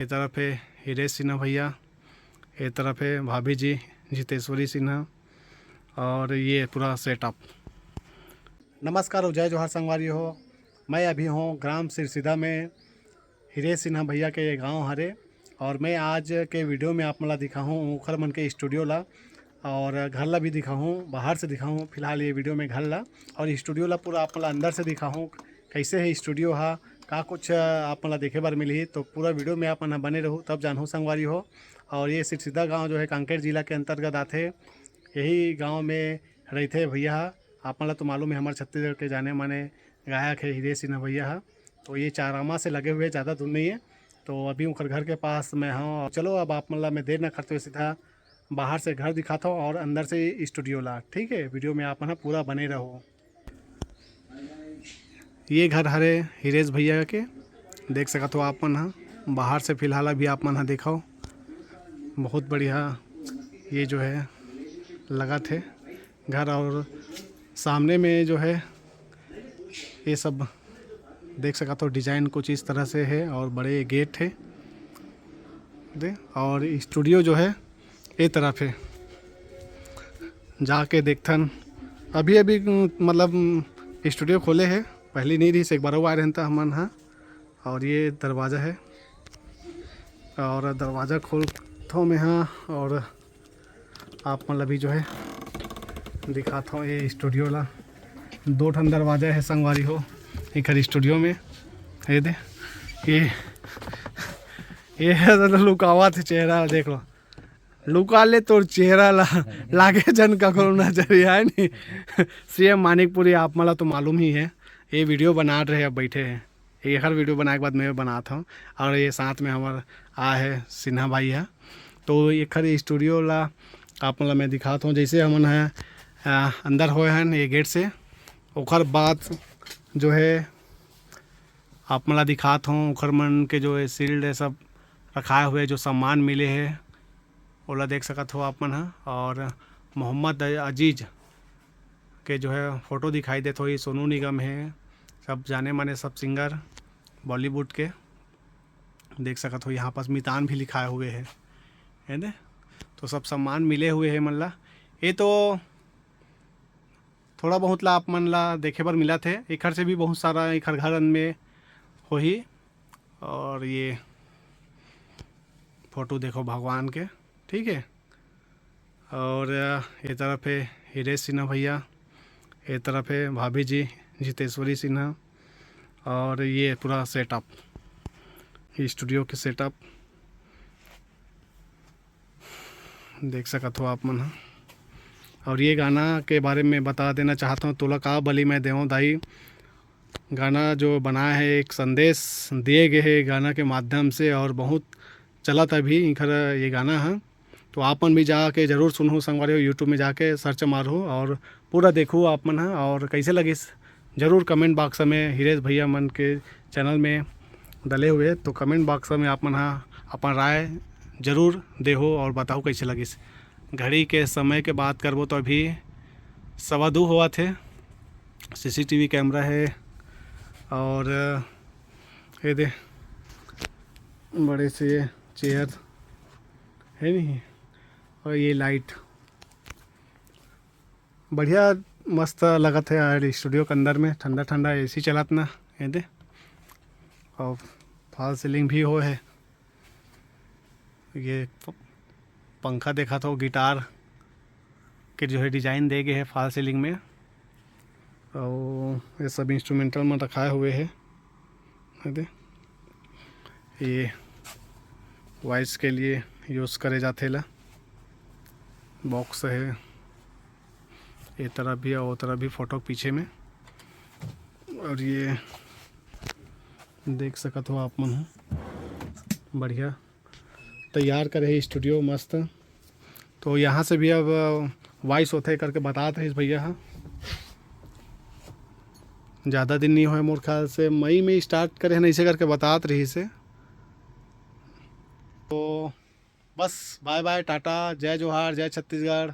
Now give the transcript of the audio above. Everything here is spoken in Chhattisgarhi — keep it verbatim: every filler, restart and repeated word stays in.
ये तरफ है हिरेश सिन्हा भैया, ये तरफ है भाभी जी जितेश्वरी सिन्हा, और ये पूरा सेटअप। नमस्कार और जय जोहार संगवारी हो। मैं अभी हूँ ग्राम सिरसिदा में, हिरेश सिन्हा भैया के ये गांव हरे, और मैं आज के वीडियो में आप मन ला दिखाहूँ ओखर मन के स्टूडियो ला, और घर ला भी दिखाहूँ, बाहर से दिखाहूँ फिलहाल ये वीडियो में घर ला, और स्टूडियो ला पूरा आप मन ला अंदर से दिखाहूँ, कैसे है स्टूडियो हा, का कुछ आप मन ला देखे बर मिलही। तो पूरा वीडियो में आप मन ह बने रहू, तब जानहू संगवारी हो। और ये सिरसिदा गांव जो है कांकेर जिला के अंतर्गत आथे, यही गांव में रहिथे भैया हा। आप मन ला तो मालूम है, हमारे छत्तीसगढ़ के जाने माने गायक है हिरेश सिन्हा भैया हा। तो ये चारामा से लगे हुए, ज़्यादा दूर नहीं है। तो अभी उनकर घर के पास मैं हूँ। चलो, अब आप मन ला मैं देर ना करते हुए सीधा बाहर से घर दिखाता हूँ और अंदर से स्टूडियो ला। ठीक है, वीडियो में आप मन ह पूरा बने रहो। ये घर हरे हिरेश भैया के, देख सकत हो आप मन ह। बाहर से फिलहाल अभी आप मन ह देखो, बहुत बढ़िया ये जो है लगत है घर, और सामने में जो है ये सब देख सकत हो, डिजाइन कुछ इस तरह से है और बड़े गेट है दे, और स्टूडियो जो है ये तरफ है, जाके देखथन। अभी अभी मतलब स्टूडियो खोले है, पहले नहीं रही, एक बार आए रहन त हमन हा। और ये दरवाज़ा है, और दरवाज़ा खोलथों मैं हा, और आप मन ला भी जो है दिखात हूँ ये स्टूडियो ला। दो ठन दरवाज़ा है संगवारी हो, एकर स्टूडियो में। ये दे, ये ये है तो लुकावत हे चेहरा, देख लो, लुका ले तोर चेहरा ला, लागे जन ककरो नजरिया है नी। सीएम मानिकपुरी आप मन ला तो मालूम ही है, ये वीडियो बना रहे, अब बैठे हैं, एकर वीडियो बनाए के बाद मैं बनात हूँ। और ये साथ में हमार आ है सिन्हा भाई है, तो एकर स्टूडियो ला आप मन ला मैं दिखात हूँ। जैसे हमन है, आ, अंदर होए हैं ये गेट से, ओकर बाद जो है आप मन ला दिखात हूँ, ओकर मन के जो है शील्ड है सब रखाए हुए, जो सम्मान मिले है, ओला देख सकत हो आप मन ह। और मोहम्मद अजीज के जो है फोटो दिखाई देत हो, ये सोनू निगम है, सब जाने माने सब सिंगर बॉलीवुड के। देख सकत हो यहाँ पास मितान भी लिखाए हुए है, है दे। तो सब सम्मान मिले हुए है मन ला। ये तो थोड़ा बहुत ला आप मन ला देखे बर मिलत हे, एखर से भी बहुत सारा एखर घर में होही। और ये फोटो देखो भगवान के, ठीक है। और ये तरफ है हिरेश सिन्हा भैया, ये तरफ है भाभी जी जितेश्वरी सिन्हा, और ये पूरा सेटअप, स्टूडियो के सेटअप देख सकत हो आप मन ह। और ये गाना के बारे में बता देना चाहत हूँ, तोला का बलि मैं देवं दाई। गाना जो बनाए है, एक संदेश दिए गए है गाना के माध्यम से, और बहुत चलत अभी इनकर ये गाना है। तो आप मन भी जाके जरूर सुनहु संगवारी हो, YouTube में जाके सर्च मारहु और पूरा देखहु आप मन ह। और कैसे लगिस जरूर कमेंट बॉक्स में, हिरेश भैया मन के चैनल में डले हुए, तो कमेंट बॉक्स में आप मन ह अपन राय जरूर देहु और बताहु कैसे लगिस। घड़ी के समय के बात करबो तो अभी सवा दू होवत हे। सीसीटीवी कैमरा है और ये दे बड़े से चेयर है नहीं, और ये लाइट बढ़िया मस्त लगत है यार स्टूडियो के अंदर में, ठंडा ठंडा एसी चलत ना, ये दे। और फॉल सीलिंग भी हो है, ये प-, पंखा देखा तो गिटार के जो है डिजाइन दे गए है फॉल सीलिंग में। और ये सब इंस्ट्रूमेंटल में रखाए हुए है, ये दे। ये वॉइस के लिए यूज़ करे जाथे ला। बॉक्स है, ये तरफ भी और वो तरफ भी फोटो के पीछे में। और ये देख सकत हो आप मन ह, बढ़िया तैयार करे हे स्टूडियो मस्त। तो यहाँ से भी अब वॉइस होथे करके बतात रहिस भैया ह। ज़्यादा दिन नहीं होए मोर ख्याल से, मई में स्टार्ट करे हन, ऐसे करके बतात रहिस हे। तो बस बाय बाय, टाटा, जय जोहार, जय छत्तीसगढ़।